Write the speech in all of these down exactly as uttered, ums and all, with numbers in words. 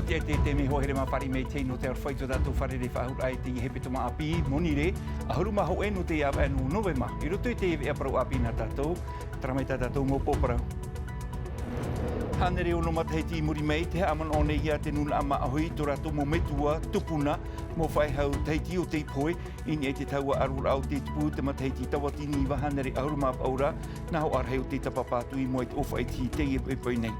Te, te, te mea hoa here mā fare mai tei nō te aroha i tō tātou fare rei faʻahou raʻa i te hepetoma ʻāpī, Monirē, ʻahuru mā hōʻē nō te ʻāvaʻe nō Novema, i roto i te veʻa parau ʻāpī nā tātou, terā mai tā tātou mau pō parau. Hānere ono matahiti i muri mai, te haʻamanaʻo nei ia te nūnaʻa māʻohi, tō rātou mau metua, tupuna, mau faʻehau Tahiti o tei pohe, i niʻa i te tahua ʻaroraʻa o te tupu, te matahiti tauatini iva hānere ʻahuru mā paʻu ra, nā hoʻi rahi o te tapapā atu i mua i te ʻōfaʻi tihi tei poipoi nei.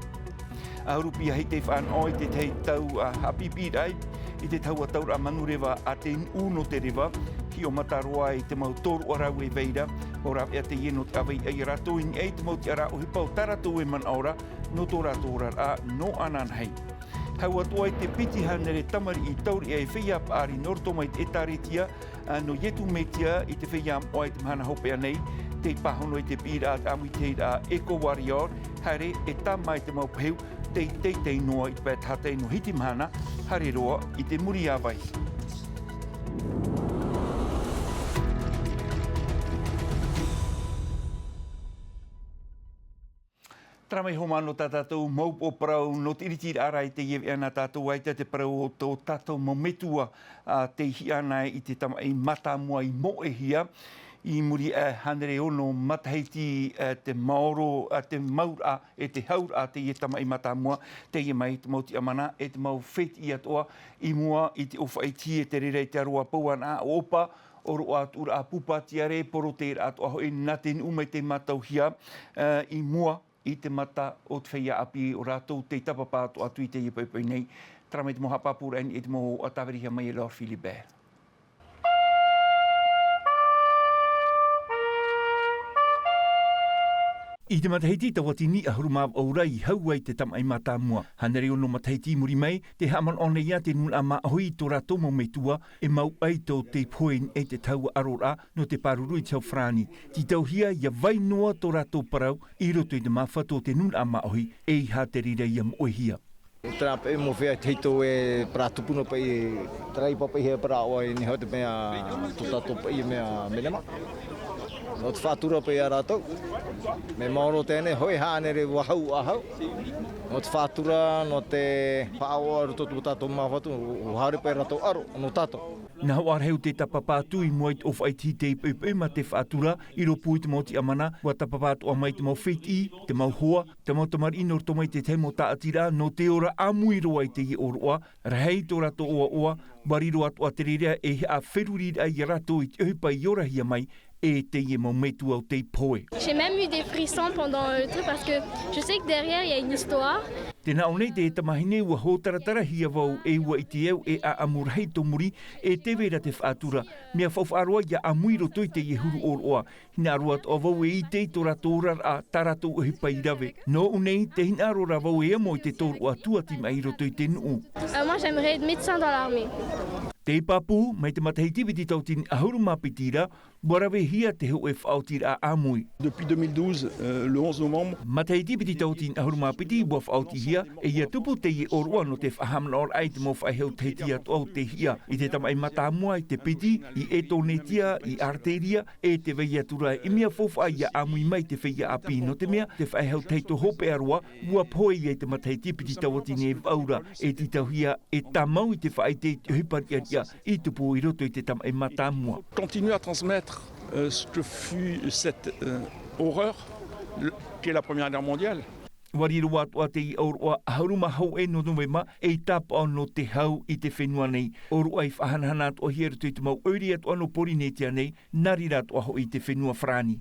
ʻAhuru piahi tei faʻanaho i te tahi tau, ā, haʻapiʻipiʻiraʻa i te tahua tauraʻa manureva a te nuʻu nō te reva, hiʻo mata roa i te mau tōroʻa rau e vai ra, mau rāveʻa teie nō te ʻāvaʻe ia rātou i niʻa i te mau tiʻaraʻa ʻohipa o tā rātou e manaʻo ra, nō tō rātou oraraʻa, nō ananahi. Hau atu ai te piti hānere tamariʻi taureʻa e feiā paʻari nō roto mai te ʻĒtārētia, ā, nō Iesu Mesia i te feiā moʻa i te mahana hopeʻa nei, tei pāhono i te piʻiraʻa te ʻāmuitahiraʻa Eco Warrior, haere e tāmā i te mau pehu, tei teitei noa i te pae tahatai nō Hitimahana, haere roa i te muri ʻāvaʻe. Terā mai hoʻi nō tā tātou mau pō parau nō te ʻiritiraʻa ra i teie veʻa nā tātou, ʻaita te parau o tō tātou mau metua, ā, tei hiʻa ana i te tamaʻi mātāmua i moʻehia. I muri iho hānere ono matahiti, ā, te maoro, ā, te mauraʻa, e te hauraʻa teie tamaʻi mātāmua, teie mai te mau tiʻamana, e te mau fētiʻi atoʻa, i mua i te ʻōfaʻi tihi e te reira i te aro ā pauanaʻa ʻoʻopa, ʻōroʻa tuʻuraʻa pupa tiare, poroteiraʻa atoʻa hoʻi nā te nuʻu mai tei mātauhia, ā, i mua i te mata o te feiā ʻāpī o rātou tei tapapā atoʻa atu i teie poipoi nei. Terā mai te mau haʻapāpūraʻa i niʻa i te mau ʻōroʻa tāvirihia mai e Laure Philibert. I te matahiti tauatini ʻahuru mā vaʻu ra i hau ai te tamaʻi mātāmua. Hānere ono matahiti i muri mai, tē haʻamanaʻo nei ia te nūnaʻa māʻohi i tō rātou mau metua, e mau ʻaito tei pohe i niʻa i te tahua ʻaroraʻa nō te pāruru i te hau farāni. Tītauhia ʻia vai noa tō rātou parau i roto i te māfatu o te nūnaʻa māʻohi, ʻeiaha te reira ʻia moʻehia. Terā paʻi mau feiā Tahiti e parau tupu noa paʻi, terā i papaʻihia e parau ʻoe, e nehenehe te mea tō tātou paʻi mea minema. Nō te faʻatura paʻi ia rātou. Mea maoro teie nei, hōʻē hānere ua hau ʻahau. Nō te faʻatura, nō te faʻaʻoaʻoa i roto tō tātou māfatu, ʻua haere paʻi rātou ʻaro nō tātou. Nā hoʻi rahi o te tapapā atu i mua i te ʻōfaʻi tihi tei poipoi mā te faʻatura, i rōpū i te mau tiʻamana, ʻua tapapā atoʻa mai te mau fētiʻi, te mau hoa, te mau tamariʻi nō roto mai te tahi mau tāʻatiraʻa, nō te ora ʻāmui roa i teie ʻōroʻa, rahi tō rātou ʻoaʻoa, ʻua riro atoʻa te reira e haʻaferuriraʻa ia rātou i te ʻohipa i orahia mai e teie mau metua o tei pohe. J'ai même eu des frissons pendant le truc parce que je sais que derrière, il y a une histoire. Tē nā ʻō nei te tamahine ʻua hōtaratarahia vau e ʻua ʻite au e ʻāʻamu rahi tō muri, e tē vai ra te faʻatura, mea faufaʻa roa ʻia ʻāmui i roto i teie huru ʻōroʻa. Hinaʻaro atoʻa vau e ʻite i tō rātou oraraʻa, tā rātou ʻohipa i rave. Nōʻu nei, tē hinaʻaro ra vau e amo i te tōroʻa tuati maʻi i roto i te nuʻu. Euh, moi, j'aimerais être médecin dans l'armée. Tei pāpū, mai te matahiti piti tauatini ʻahuru mā piti ra, ʻua ravehia te hōʻē faʻaotiraʻa ʻāmui. Depuis deux mille douze, euh, le onze novembre. Matahiti piti tauatini ʻahuru mā piti ʻua faʻaotihia, e ʻia tupu teie ʻōroʻa nō te faʻahaʻamanaʻoraʻa i te mau faʻehau Tahiti atoʻa o te hiʻa, i te tamaʻi mātāmua, i te piti, i Etonetia, i Arteria, e tē vai atu ra, e mea faufaʻa ʻia ʻāmui mai te feiā ʻāpī, nō te mea, te faʻehau Tahiti hopeʻa roa, ʻua pohe ia i te matahiti piti tauatini e vaʻu ra, e tītauhia e tāmau i te faʻaʻite i te ʻohipa riʻariʻa i tupu i roto i te tamaʻi mātāmua. Continue à transmettre, euh, ce que fut cette, euh, horreur, le, qui est la Première Guerre mondiale. ʻUa riro atoʻa teie ʻōroʻa ʻahuru mā hōʻē nō Novema, ei tāpaʻo nō te hau i te fenua nei. ʻŌroʻa i faʻahanahana atoʻahia i roto i te mau ʻoire atoʻa nō Porinetia nei, nā reira atoʻa hoʻi i te fenua Farāni.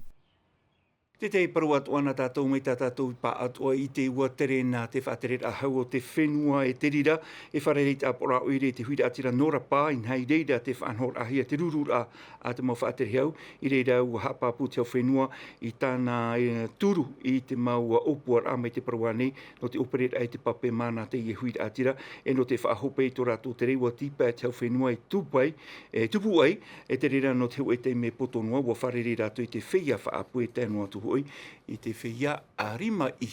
Teie parau atoʻa nā tātou mai tā tātou i pā atoʻa i te ua tere nā te faʻatereraʻa hau o te fenua e te reira, e fārerei te ʻāpoʻoraʻa ʻoire i te huiraʻatira nō Rapa, inaha i reira te faʻanahoraʻahia te rururaʻa a te mau faʻatere hau, i reira ua haʻapāpū te hau fenua i tāna, e, turu i te mau ʻōpuaraʻa mai te parau nei, nō te ʻōpereraʻa i te pape mana teie huiraʻatira, e nō te faʻahope i tō rātou tere ua tīpaʻi te hau fenua i tupu ai, e tupu ai, e te reira nō te hōʻē taime poto noa, ua fārerei rātou i te feiā faʻaʻapu e tae noa atu hoʻi i te feiā ʻārimaʻi.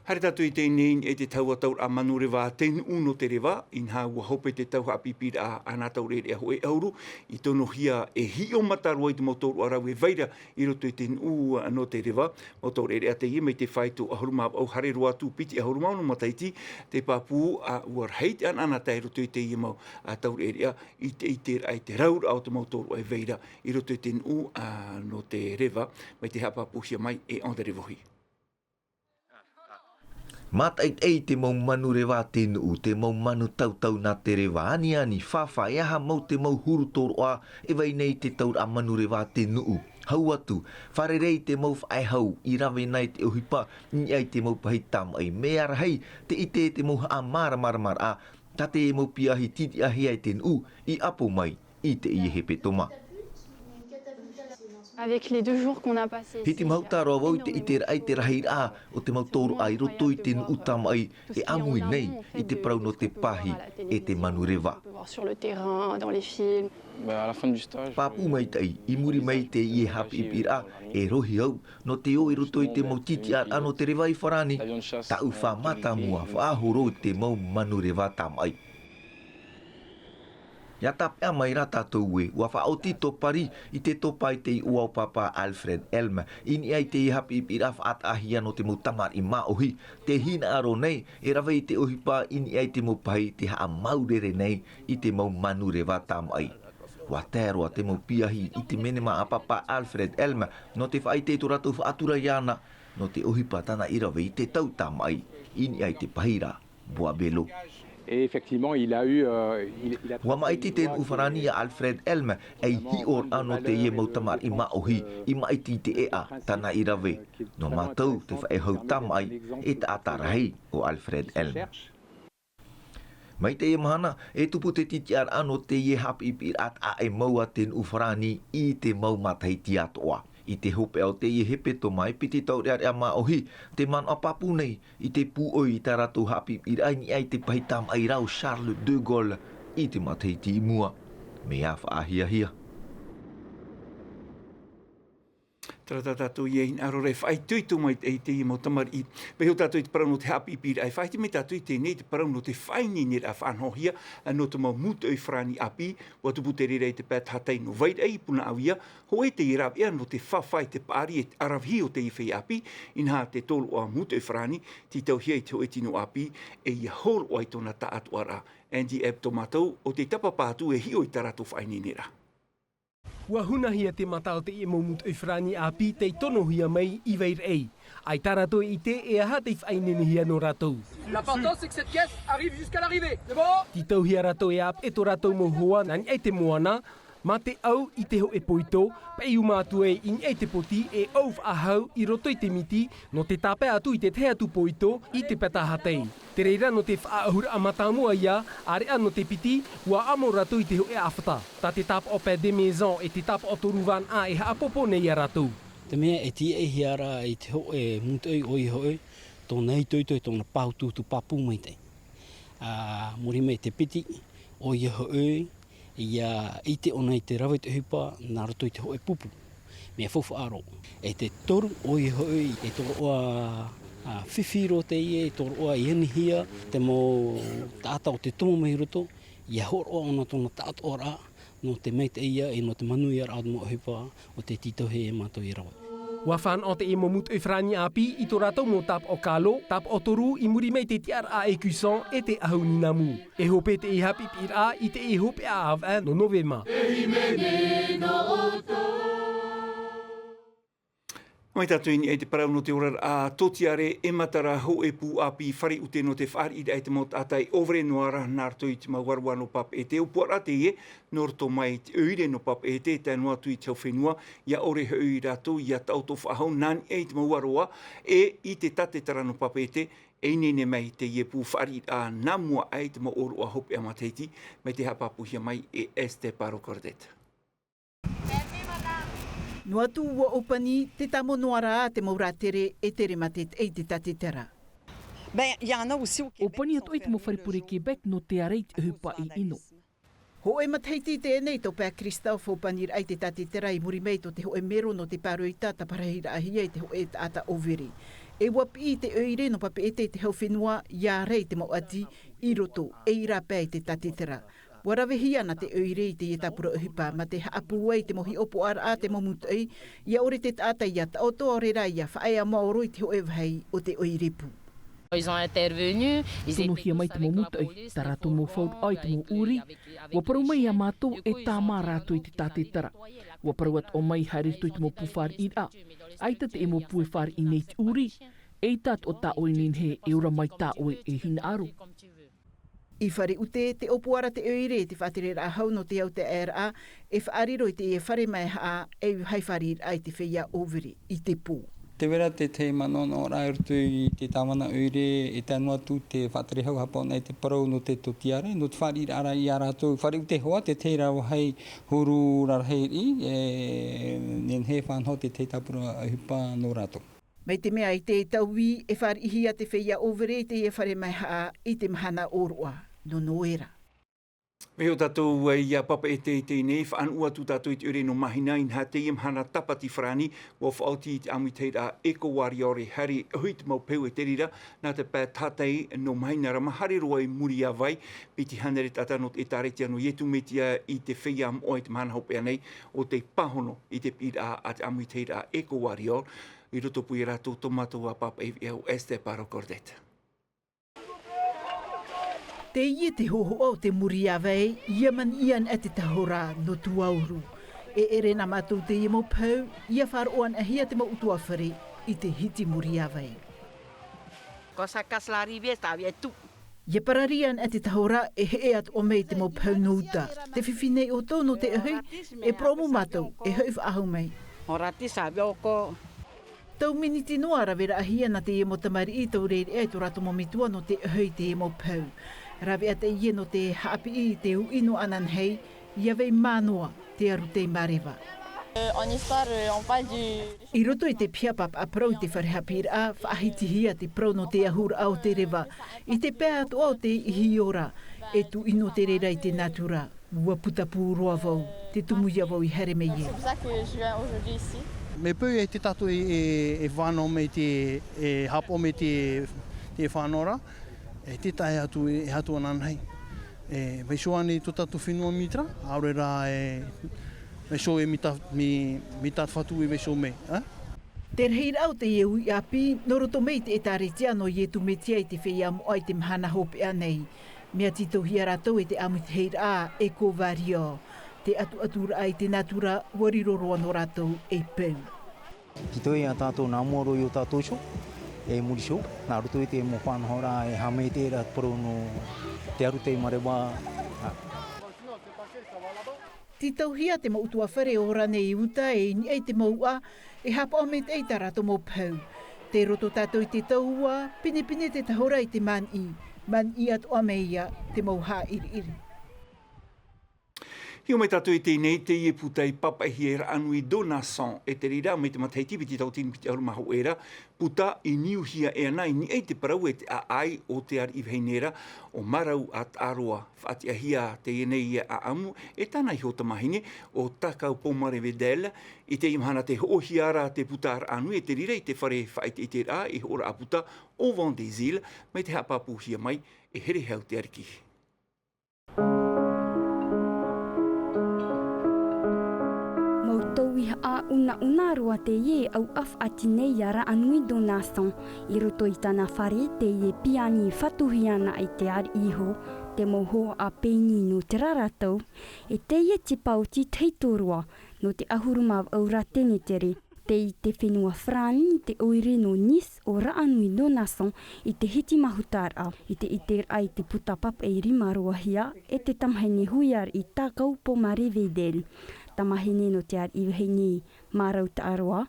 Haere tātou i teie nei, i te taua tauraʻa manureva a te nuʻu nō te reva, inaha ua hope te tau haʻapiʻipiʻiraʻa a nā taureʻareʻa hōʻē ʻahuru, i tonohia e hiʻo mata roa i te mau tōroʻa rave vai ra i roto i te nuʻu nō te reva, mau taureʻareʻa teie mai te fāito ʻahuru mā vaʻu haere roa atu piti ʻahuru mā ono matahiti, te pāpū, ā, ua rahi te ʻanaʻanatae i roto i teie mau, ā, taureʻareʻa, i te, i te, i te rauraʻa o te mau tōroʻa e vai ra i roto i te nuʻu, ā, nō te reva, mai te haʻapāpūhia mai e André Vohi. Mātaʻitaʻi te mau manureva a te nuʻu, te mau manu tautau nā te reva, aniani, fāfā, e aha mau te mau huru tōroʻa e vai nei i te tauraʻa manureva a te nuʻu. Hau atu, fārerei te mau faʻehau i rave nei te ʻohipa i niʻa i te mau pahi tamaʻi, mea rahi te ʻite i te mau haʻamāramaramaraʻa, tā te mau piahi titiʻahia e te nuʻu i ʻapo mai i teie hepetoma. Avec les deux jours qu'on a passé ici, Hiti mahuta roa vau i te ʻiteraʻa i te rahiraʻa o te mau tōroʻa i roto i te nuʻu tamaʻi e ʻāmui nei i te parau nō te pahi e te manureva. On peut voir sur le terrain, dans les films. Bah, à la fin du stage, Pāpū maitaʻi, i muri mai i teie haʻapiʻipiʻiraʻa, e rohi au nō te ō i roto i te mau titiʻaraʻa nō te reva i farāni, tāʻu fā mātāmua faʻahoro i te mau manureva tamaʻi. ʻIa tāpeʻa mai rā tātou ē, ua faʻaoti tō pari i te topa i te iʻoa o Pāpā Alfred Elm, i niʻa i teie haʻapiʻipiʻiraʻa faʻataʻahia nō te mau tamariʻi māʻohi, tē hinaʻaro nei e rave i te ʻohipa i niʻa i te mau pahi tē haʻamāuruuru nei i te mau manureva tamaʻi. Ua tae roa te mau piahi i te menema a Pāpā Alfred Elm, nō te faʻaʻite i tō rātou faʻatura iāna, nō te ʻohipa tāna i rave i te tau tamaʻi, i niʻa i te pahi ra Bois Bello. Et effectivement, il a eu, euh, il, il a Ua maʻiti te nuʻu farāni iā Alfred Elm, ei hiʻoraʻa nō teie mau tamariʻi māʻohi, i maʻiti i te ʻēʻa, tāna i rave. Nō mātou te faʻehau tamaʻi, e taʻata rahi ʻo Alfred Elm. Mai teie mahana, e tupu te titiʻaraʻa nō teie haʻapiʻipiʻiraʻa taʻa ʻē mau a te nuʻu farāni i te mau matahiti atoʻa. I te hopeʻa o teie hepetoma e piti taureʻareʻa māʻohi, tē manaʻo pāpū nei i te pūʻoi i tā rātou haʻapiʻipiʻiraʻa i niʻa i te pahi tamaʻi ra ʻo Charles de Gaulle i te matahiti i mua. Mea faʻahiahia. Terā tā tātou ia hinaʻaro ra e faʻaitoito mai i teie mau tamariʻi. Vaiiho tātou i te parau nō te haʻapiʻipiʻiraʻa, e faʻaʻite mai tātou i teie nei te parau nō te faʻaineineraʻa faʻanahohia nō te mau mūtoʻi farāni ʻāpī, ua tupu te reira i te pae tahatai nō Vairaʻe i Punaʻauia, hōʻē teie rāveʻa nō te fāfā i te paʻari e te ʻaravihi o teie feiā ʻāpī, inaha te tōroʻa mūtoʻi farāni, tītauhia i te hōʻē tino ʻāpī, e ʻia hōroʻa i tōna taʻatoʻaraʻa. Andy Ebb tō mātou, ʻo tē tapapa atu e hiʻo i tā rātou faʻaineineraʻa. Ua hunahia te mata o teie mau mūtoʻi farāni ʻāpī tei tonohia mai i Vairaʻe. ʻAita rātou e ʻite e aha tei faʻaineinehia nō rātou. L'important, c'est que cette caisse arrive jusqu'à l'arrivée. C'est bon ? Tītauhia rātou e ʻāpeʻe tō rātou mau hoa nā niʻa i te moana, mā te ʻau i te hōʻē poito, paʻi uma atu ai i niʻa i te poti e ʻau faʻahou i roto i te miti, nō te tāpae atu i te tahi atu poito i te pae tahatai. Te reira nō te faʻaʻahuraʻa mātāmua ia, ʻāreʻa nō te piti, ua ʻamo rātou i te hōʻē ʻāfata. Tā te tāpaʻo pae de maison e te tāpaʻo toru vānaʻa e haʻapōpō nei iā rātou. Te mea e tīaʻihia ra i te hōʻē mūtoʻi ʻoia hoʻi, tōna itoito e tōna pāutuutu pāpū maitaʻi. Ā, muri mai te piti, ʻoia hoʻi, ʻia ʻite ʻōna i te rave i te ʻohipa nā roto i te hōʻē pupu. Mea faufaʻa roa. E te toru, ʻoia hoʻi, e tōroʻa, ā, fifi roa teie, e tōroʻa i anihia te mau taʻata o te tomo mai roto, ʻia hōroʻa ʻōna tōna taʻatoʻaraʻa, nō te maitaʻi ia, e nō te manuiaraʻa o te mau ʻohipa, ʻo tē tītauhia e mātou e rave. Ua fānaʻo teie mau mūtoʻi farāni ʻāpī i tō rātou mau tāpaʻo kalo, tāpaʻo toru i muri mai i te tiʻaraʻa Écusson e te ʻahu Ninamu. E hope teie haʻapiʻipiʻiraʻa i teie hopeʻa ʻāvaʻe nō Novema. Mai tātou i niʻa i te parau nō te oraraʻa tōtiare, e matara hōʻē pū ʻāpī fare ʻute nō te fāriʻiraʻa i te mau taʻata e ʻōvere noa ra nā roto i te mau aroā nō Papeʻete, ʻōpuaraʻa teie, nō roto mai i te ʻoire nō Papeʻete, e tae noa atu i te hau fenua, ʻia ʻore hoʻi rātou ʻia taʻoto faʻahou nā niʻa i te mau aroā, e i te tātetera nō Papeʻete, e ineine mai teie pū fāriʻiraʻa nā mua aʻe i te mau ʻōroʻa hopeʻa matahiti, mai te haʻapāpūhia mai e Esther Paro Cordet. Noa atu ua ʻōpani te tāmau noa ra te mau rātere e tere mā te, e te tātetera. Ben, il y en a aussi au Québec. ʻŌpani atoʻa i te mau fare pure Québec nō te ʻārai i te ʻohipa ʻino. Hōʻē matahiti teie nei tō pae Christophe ʻōpaniraʻa i te tātetera i muri mai tō te hōʻē mero nō te pāroita tāparahiraʻahia i te hōʻē taʻata ʻōvere. E ua piʻi te ʻoire nō Papeʻete i te hau fenua, ia ʻārai te mau ʻati i roto, e i rāpae i te tātetera. Ua ravehia ana te ʻoire i teie tāpura ʻohipa, mā te haʻapūai te mau hiʻopoʻaraʻa te mau mūtoʻi, ia ʻore te taʻata ia taʻoto, ʻaore rā ia faʻaea maoro i te hōʻē vāhi o te ʻoire pū. Ils ont intervenu, ils étaient au sommet de la Corée, ils ont travaillé avec, euh, les Ua parau mai iā mātou e tāmā rātou i te tātetera. Ua parau atoʻa mai haere roto i te mau pū fāriʻiraʻa. ʻAita te mau pū e fāriʻi nei te ʻuri, eʻita atoʻa tā ʻoe e nehenehe e ora mai tā ʻoe e hinaʻaro. I Fare ʻUte, te ʻōpuaraʻa te ʻoire, te faʻatereraʻa hau nō te autaeaʻeraʻa, e faʻariro i teie fare mahaʻa, e vāhi fāriʻiraʻa i te feiā ʻōvere i te pō. Tē vai ra te tahi manaʻonaʻoraʻa i roto i te tāvana ʻoire, e tae noa atu te faʻatere hau haʻapaʻo nei te parau nō te tōtiare, nō te fāriʻiraʻa iā rātou. Fare ʻUte hoʻi, te tahi ra vāhi huru rarahi riʻi, e nehenehe e faʻanaho te tahi tāpura ʻohipa nō rātou. Mai te mea i te taui, e fāriʻihia te feiā ʻōvere i teie fare mahaʻa i te mahana ʻōroʻa nō Noera. Mai ō tātou iā Papeʻete i teie nei, faʻanuʻu atu tātou i te ʻoire nō Mahina, inaha teie mahana Tāpati Farāni, ua faʻaoti i te ʻāmuitahiraʻa Eco Warrior e haere ʻohi te mau peu e te reira, nā te pae tātahi nō Mahina ra, mā haere roa i Muriavai, piti hānere taʻata nō te ʻĒtārētia nō Ietu Metia i te feiā moʻa i te mahana hopeʻa nei, ʻo tei pāhono i te piʻiraʻa a te ʻāmuitahiraʻa Eco Warrior. I roto pū ia rātou tō mātou ā pāpaʻi veʻa ʻo Esther Paro Cordet. Teie te hōhoʻa o te Muriavai, ia maniʻi ana te tahora nō Tuauru. E ʻere nā mātou teie mau peu, ia faʻaroʻo anahia te mau ʻutuāfare i te hiti Muriavai. Quand ça casse la rivière, ça vient tout. Ia parari ana te tahora, e heʻe atoʻa mai te mau peu nō uta. Tē fifi nei ʻoutou nō te ʻohi, e poromu mātou, e hoʻi faʻahou mai. On ratisse, ça vient encore. Tau miniti noa raveraʻahia ana teie mau tamariʻi taureʻareʻa i tō rātou mau metua nō te ʻohi i teie mau peu. Rave atu ia nō te haʻapiʻi i te uʻi nō ananahi, ia vai mā noa te aru tei māreva. Euh, en histoire, euh, on parle du... I roto i te piha pāpaʻa parau i te fare haʻapiʻiraʻa, faʻahitihia te parau nō te ahuraʻa o te reva, i te pae atoʻa o te ihi ora, e tuʻino te reira i te natura. Ua puta pū roa vau, te tumu ia vau i haere mai ai. C'est pour ça que je viens aujourd'hui ici. Mea peu e te tātou e, e, e fānau mai te, e haʻapaʻo mai te, te fānau ra, e te tae atu, e atu ananahi. E, mai sō ani tō tātou fenua mitra, ʻaore rā e, mai sō e mita, mi, mita fatu i mai sō mai, eh? Te rahiraʻa o teie uʻi ʻāpī, nō roto mai i te ʻĒtārētia nō Ietu Metia i te feiā moʻa i te mahana hopeʻa nei. Mea tītauhia rātou e te ʻāmuitahiraʻa Eco Warrior. Te ʻatuʻaturaʻa i te natura, ua riro roa nō rātou ei peu. Tītauhia tātou nā mua roa i ō tātou iho, e muri iho, nā roto i te mau faʻanahoraʻa e haʻamaitaʻi ra te parau nō te aru tei māreva. Tītauhia te mau ʻutuāfare ora nei i uta e i niʻa i te mau uʻa, e haʻapaʻo maitaʻi i tā rātou mau peu. Tei roto tātou i te tauʻa, pinepine te tahora i te maniʻi, maniʻi atoʻa mai ia te mau haʻaʻiriʻiri. Hiʻo mai tātou i teie nei, teie puta i pāpaʻihia e Raʻanui Donasson, e te reira mai te matahiti piti tauatini piti ʻahuru mā hōʻē ra, puta i niuhia e ana i niʻa i te parau e te ʻāʻai o te ariʻi vahine ra, ʻo Marau a Taʻaroa. Faʻatiʻahia teie nei ia ʻāʻamu e tāna iho tamāhine, ʻo Takau Pomare Vedel. I teie mahana tē hoʻohia ra te puta a Raʻanui e te reira i te fare faʻaʻiteʻiteraʻa i hoʻoraʻa puta Au Vent des Îles, mai te haʻapāpūhia mai e Herehau Te Ariki. Mau tauihaʻa ʻunaʻuna roa teie e ʻauʻa faʻati nei ia Raʻanui Donasson. I roto i tāna fare, teie piani e fatuhia ana e te ariʻi iho, te mau hoʻoraʻa pēni nō terā ra tau, e teie te paoti tahito roa nō te ʻahuru mā vaʻu ra tenetere. Tei te fenua Farāni te ʻoire nō Nice ʻo Raʻanui Donasson i te hiti mahutaraʻa, i te ʻiteraʻa i te puta pāpaʻi rima roa hia e te tamāhine huiaraʻa Takau Pomare Vedel. Tamāhine nō te ariʻi vahine Marau Taʻaroa,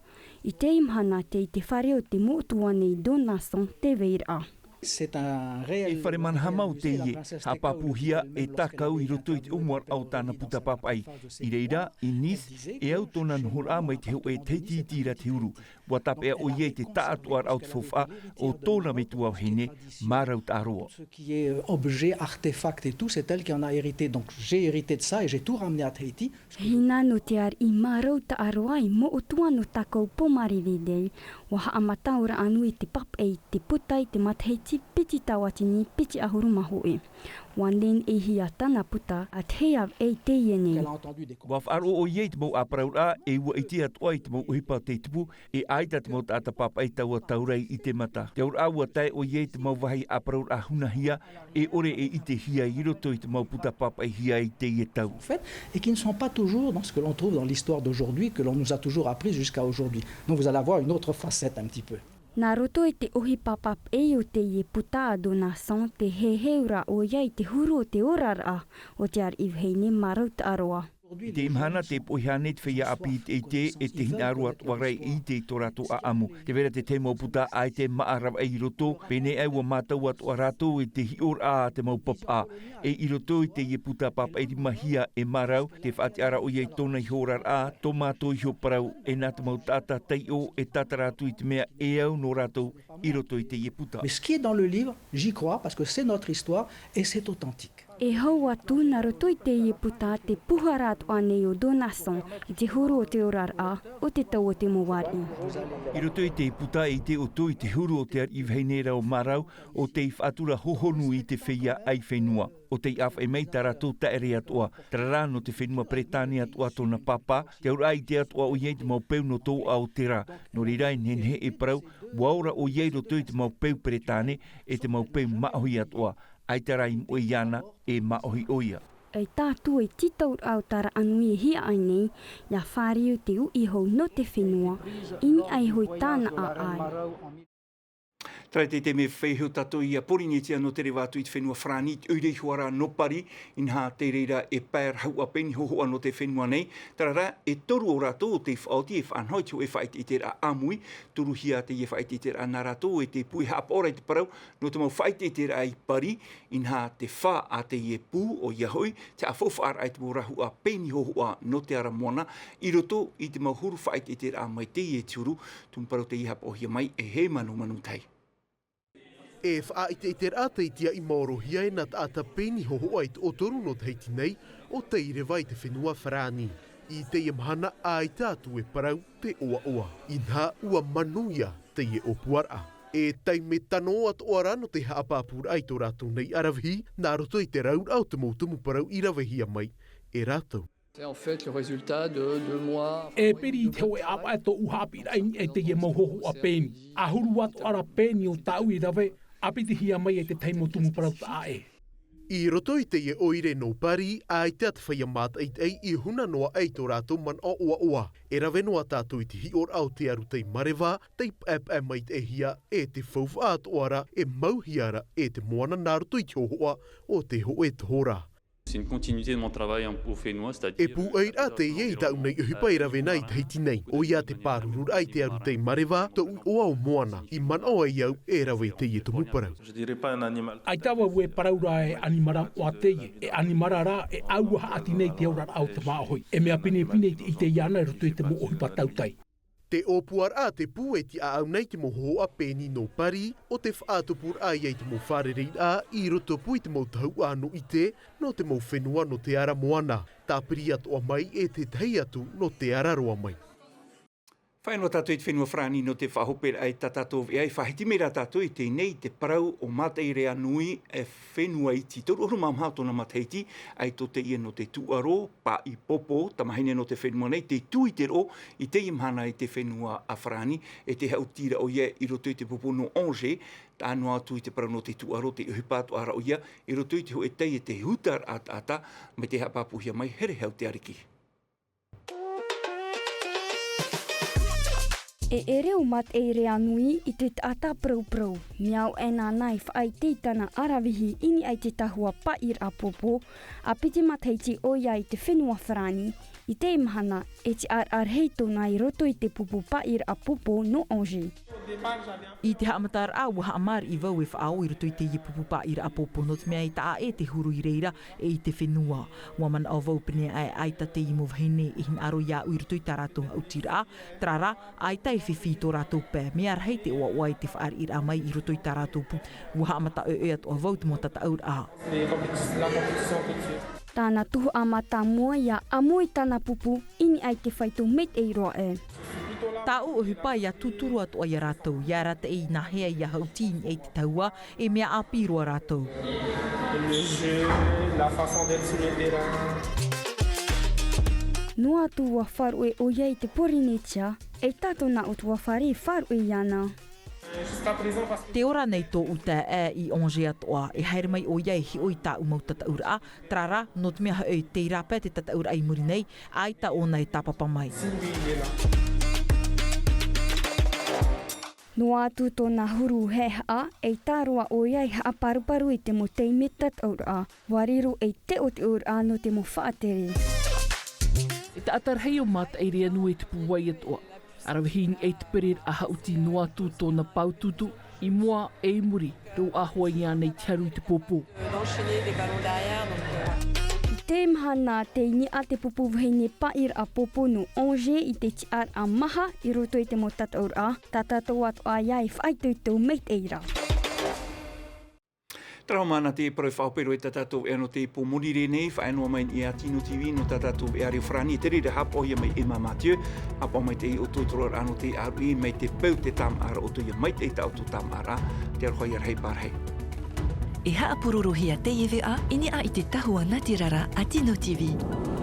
i teie mahana tei te fare o te moʻotua nei Donasson te vairaʻa. E fare manaha mau teie, haʻapāpūhia e tākau i roto i te ʻōmuaraʻa o tāna puta pāpaʻi. I reira, i Nice, e au tōna nohoraʻa mai te hōʻē tahiti iti ra te huru. ʻUa tāpeʻa ʻoia i te taʻatoʻaraʻa o te faufaʻa o tōna metua vahine, Marau Taʻaroa. Ce qui est objet, artefact et tout, c'est elle qui en a hérité. Donc j'ai hérité de ça et j'ai tout ramené à Tahiti. Hina nō te ariʻi Marau Taʻaroa i moʻotua nō tākou pō mariri nei, ʻua haʻamata ʻoia i te pāpaʻi i te puta i te matahiti piti tauatini piti ʻahuru mā hōʻē. ʻUa neneʻihia tāna puta a te hea e teie nei. ʻUa faʻaroʻo ʻoia i te mau ʻāparauraʻa e ʻua ʻite atoʻa i te mau ʻohipa o te tupu, e ʻaita te mau taʻata pāpaʻi taua taura i te mata. Te auraʻa ʻua tae ʻoia i te mau vāhi ʻāparauraʻa hunahia, e ʻore e ʻitehia i roto i te mau puta pāpaʻihia i teie tau. En fait, et qui ne sont pas toujours dans ce que l'on trouve dans l'histoire d'aujourd'hui, que l'on nous a toujours appris jusqu'à aujourd'hui. Donc vous allez avoir une autre facette un petit peu. Nā roto i te ʻohipa pāpaʻi o teie puta a Donasson, te heheuraʻa ʻoia i te huru o te oraraʻa o te ariʻi vahine Marau Taʻaroa. I teie mahana, tē poʻihā nei te feiā ʻāpī i te ʻite e te hinaʻaro atoʻa ra i ʻite i tō rātou ʻaʻamu. Tē vai ra te tahi mau puta ʻaita e māʻa ravaʻi i roto, pēneiaʻe ʻua mātau atoʻa rātou i te hiʻoraʻa a te mau papaʻā. E i roto i teie puta pāpaʻi rimahia e Marau, tē faʻatiʻa ra ʻoia i tōna iho oraraʻa, tō mātou iho parau, e nā te mau taʻata taiʻo e tātara atu i te mea e au nō rātou i roto i teie puta. Mais ce qui est dans le livre, j'y crois, parce que c'est notre histoire et c'est authentique. E hau atu nā roto i teie puta te pūhara atoʻa nei o Donasson i te huru o te oraraʻa o te tau o te mau ariʻi. I roto i te puta, e ʻite ʻoutou i te huru o te ariʻi vahine ra ʻo Marau, ʻo tei faʻatura hohonu i te feiā ʻai fenua. ʻO tei ʻāfaʻi mai tā rātou taʻere atoʻa, terā rā nō te fenua Peretāne atoʻa tōna pāpā, te auraʻa ʻite atoʻa ʻoia i te mau peu nō tōʻa o te rā. Nō reira, e nehenehe e parau, ʻua ora ʻoia i roto i te mau peu Peretāne, e te mau peu māʻohi atoʻa, ʻaita rā i moʻe iāna, e māʻohi ʻoia. E tātou e tītauraʻa o Taraʻanui e hiaʻai nei, ʻia fāriu te uʻi hou nō te fenua, i niʻa iho i tāna ʻāʻai. Terā te taime e feiho tātou ia Pōrīnetia nō te reva atu i te fenua Farāni, i te ʻoire iho ā rā nō Pari, inaha tei reira e pae rahuʻa pēni hōhoʻa nō te fenua nei. Terā rā, e toru o rātou ʻo tei faʻaoti e faʻanaho i te hōʻē faʻaʻiteʻiteraʻa ʻāmui, toruhia teie faʻaʻiteʻiteraʻa nā rātou e te pū e haʻapaʻo ra i te parau nō te mau faʻaʻiteʻiteraʻa i Pari, inaha te fā a teie pū, ʻoia hoʻi, te haʻafaufaʻaraʻa i te mau rahuʻa pēni hōhoʻa nō te ara moana, i roto i te mau huru faʻaʻiteʻiteraʻa mai teie te huru, tumu parau tei haʻapaʻohia mai e Hēmanu Manutahi. E faʻaʻiteʻiteraʻa tei tiaʻi maorohia e nā taʻata pēni hōhoʻa e toʻotoru nō Tahiti nei, ʻo tei reva i te fenua Farāni. I teie mahana, ʻaita atu e parau te ʻoaʻoa. Inaha ʻua manuia teie ʻōpuaraʻa. E taime tano atoʻa rā nō te haʻapāpūraʻa i tō rātou nei aravihi, nā roto i te rauraʻa o te mau tumu parau i ravehia mai e rātou. C'est en fait le résultat de deux mois. E piri i te hōʻē ʻāvaʻe tōʻu haʻapiʻiraʻa i niʻa i teie mau hōhoʻa pēni. ʻAhuru atoʻa rā pēni o tāʻu i rave, ʻa pitihia mai e te tahi mau tumu parau taʻa ʻē. I roto i teie ʻoire nō Pari, ʻaita te feiā mātaʻitaʻi i huna noa aʻe i tō rātou manaʻo ʻoaʻoa. E rave noa tātou i te hiʻoraʻa o te aru tei mareva, tei paʻepaʻe maitaʻihia e te faufaʻa atoʻa ra e mauhia ra e te moana nā roto i te hōhoʻa o te hōʻē tohorā. C'est une continuité de mon travail en, au Fénois, c'est-à-dire... E pūʻoiraʻa teie i tāʻu nei ʻohipa e rave na i Tahiti nei, ʻoia te pārururaʻa i te aru tei mareva, tōʻu iʻoa o moana, i manaʻo ai au e rave i teie tumu parau. Je dirais pas un animal. ʻAita vau e parau ra e ʻanimara moʻa teie, e ʻanimara rā e ʻaua haʻati nei te oraraʻa o te māʻohi, e mea pinepine i te ʻite iāna i roto i te mau ʻohipa tautai. Te ʻōpuaraʻa a te pū e tiʻaʻau nei te mau hōhoʻa pēni nō Pari, ʻo te faʻatupuraʻa ia i te mau fārereiraʻa i rotopū i te mau tahuʻa nō ʻite nō te mau fenua nō te ara moana, tāpiri atoʻa mai e tētahi atu nō te ara roa mai. Fāʻi noa tātou i te fenua Farāni nō te faʻahoperaʻa i tā tātou veʻa, e faʻahiti mai rā tātou i teie nei i te parau ʻo Mātaireanui, e fenua iti toru ʻahuru mā maha o tōna matahiti, ʻaita teie nō te tūʻaro, paʻi popo, tamahine nō te fenua nei, tei tū i te roʻo i teie mahana i te fenua a Farāni, e tē haʻuti ra ʻoia i roto i te pupu nō Angers, tae noa atu i te parau nō te tūʻaro, tei ʻohipa atoʻa ra ʻoia i roto i te hōʻē taiete hutaraʻa taʻata, mai tei haʻapāpūhia mai, here hau te ariki. E ʻere ʻo Mātaireanui i te taʻata parauparau, mea ʻoʻena na i faʻaʻite i tāna aravihi i niʻa i te tahua paʻiraʻa popo, ʻa piti matahiti ʻoia i te fenua Farāni, I teie mahana, e tiʻaraʻa rahi tōna i roto i te pupu paʻiraʻa pōpō nō Angers. I te haʻamataraʻa, ua haʻamāriʻi vau e faʻaō i roto i teie pupu paʻiraʻa pōpō, nō te mea e taʻa ʻē te huru i reira ʻe i te fenua. Ua manaʻo vau pēnei aʻe, ʻaita te mau vahine e hinaʻaro iāʻu i roto i tā rātou haʻutiraʻa, terā rā, ʻaita e fifi i tō rātou pae. Mea rahi te ʻoaʻoa i te fāriʻiraʻa mai i roto i tā rātou pupu. Ua haʻamata ʻoeʻoe atoʻa vau te mau tataʻuraʻa. Tāna tuhaʻa mātāmua ia ʻamo i tāna pupu, i niʻa i te faito maitaʻi roa ē. Tāʻu ʻohipa ia tūturu atoʻa ia rātou, ia arataʻi i nāhea ia haʻuti i niʻa i te tahua, e mea ʻāpī roa rātou. Le jeu, la façon d'être sur le terrain. Noa atu ua faʻaruʻe ʻoia i te Pōrīnetia, ʻaita tōna ʻutuāfare i faʻaruʻe iāna. Te ora nei tōʻu taeaʻe i Angers atoʻa, e haere mai ʻoia e hiʻo i tāʻu mau tataʻuraʻa, terā rā, nō te mea hoʻi, tei rāpae te tataʻuraʻa i muri nei, ʻaita ʻōna e tāpapa mai. Noa atu tōna huru haʻehaʻa, ʻaita roa ʻoia e haʻaparuparu i te mau taime tataʻuraʻa. Ua riro ei teʻoteʻoraʻa nō te mau faʻatere. E taʻata rahi ʻo Mataʻireanu e tupu ai atoʻa. ʻA rave i niʻa i te pereraʻa haʻuti noa atu tōna pāutuutu, i mua ʻe i muri, rōʻahu ai iāna i te haru i te pōpō. I teie mahana, tei niʻa te pupu vahine paʻiraʻa pōpō nō Angers i te tiʻaraʻa maha i roto i te mau tataʻuraʻa, tā tātou atoʻa ia e faʻaitoito maitaʻi ra. Terā hoʻi māna te parau faʻahope roa i tā tātou veʻa nō te pō Mōrire nei, faʻaea noa mai i Tino TV nō tā tātou veʻa reo farāni, te reira haʻapaʻohia mai e Emma Mathieu, haʻapaʻo mai te ʻō tūturu rā nō te ʻāruʻi mai te peu te tāmāʻaraʻa, ʻo tō ia maitaʻi tā ʻoutou tāmāʻaraʻa, te aroha ia rahi pārahi. E haʻapurorohia teie veʻa i niʻa i te tahua natirara a Tino TV.